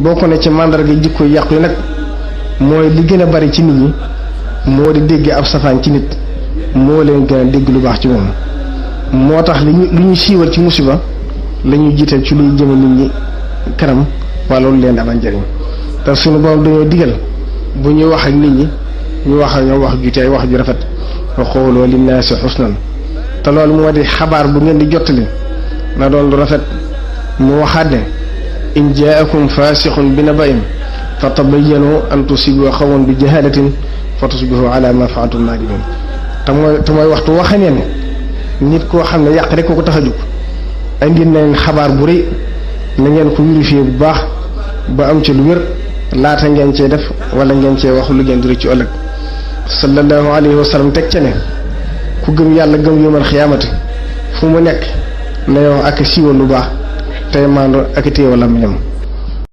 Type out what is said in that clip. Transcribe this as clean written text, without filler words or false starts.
bokk na ci màndarga jikko yàqu yi nag mooy li gën a bari ci nit ñi moo di dégg ab safaan ci nit moo leen gën a dégg lu baax ci moom. moo tax lu ñu siiwal ci musiba la ñu jiital ci luy jëme nit ñi kanam wala lu leen amal njëriñ te suñu borom dañoo digal bu ñuy wax ak nit ñi ñu wax ak ñoom wax ju teey wax ju rafet wa qawlu linnaasi husnan te loolu moo di xabaar bu ngeen di jottali na doon lu rafet. mu waxaat ne in jaakum faasixun bi naba'in fatabayyanu an tusibu qawman bi jahalatin fa tusbihu ala ma fa'altum naadimin te mooy waxtu waxamee ne nit koo xam ne yàq rek ko tax a jóg indi nañ xabaar bu rëy na ngeen ko vérifier bu baax ba am ci lu wér laata ngeen cee def wala ngeen cee wax lu ngeen di ci ëllëg. sallallahu alayhi wa sallam teg ca ne ku gëm yàlla gëm yawmal xiyaamati fu mu nekk na yow ak siiwal lu baax tey maandu ak téewal am ñam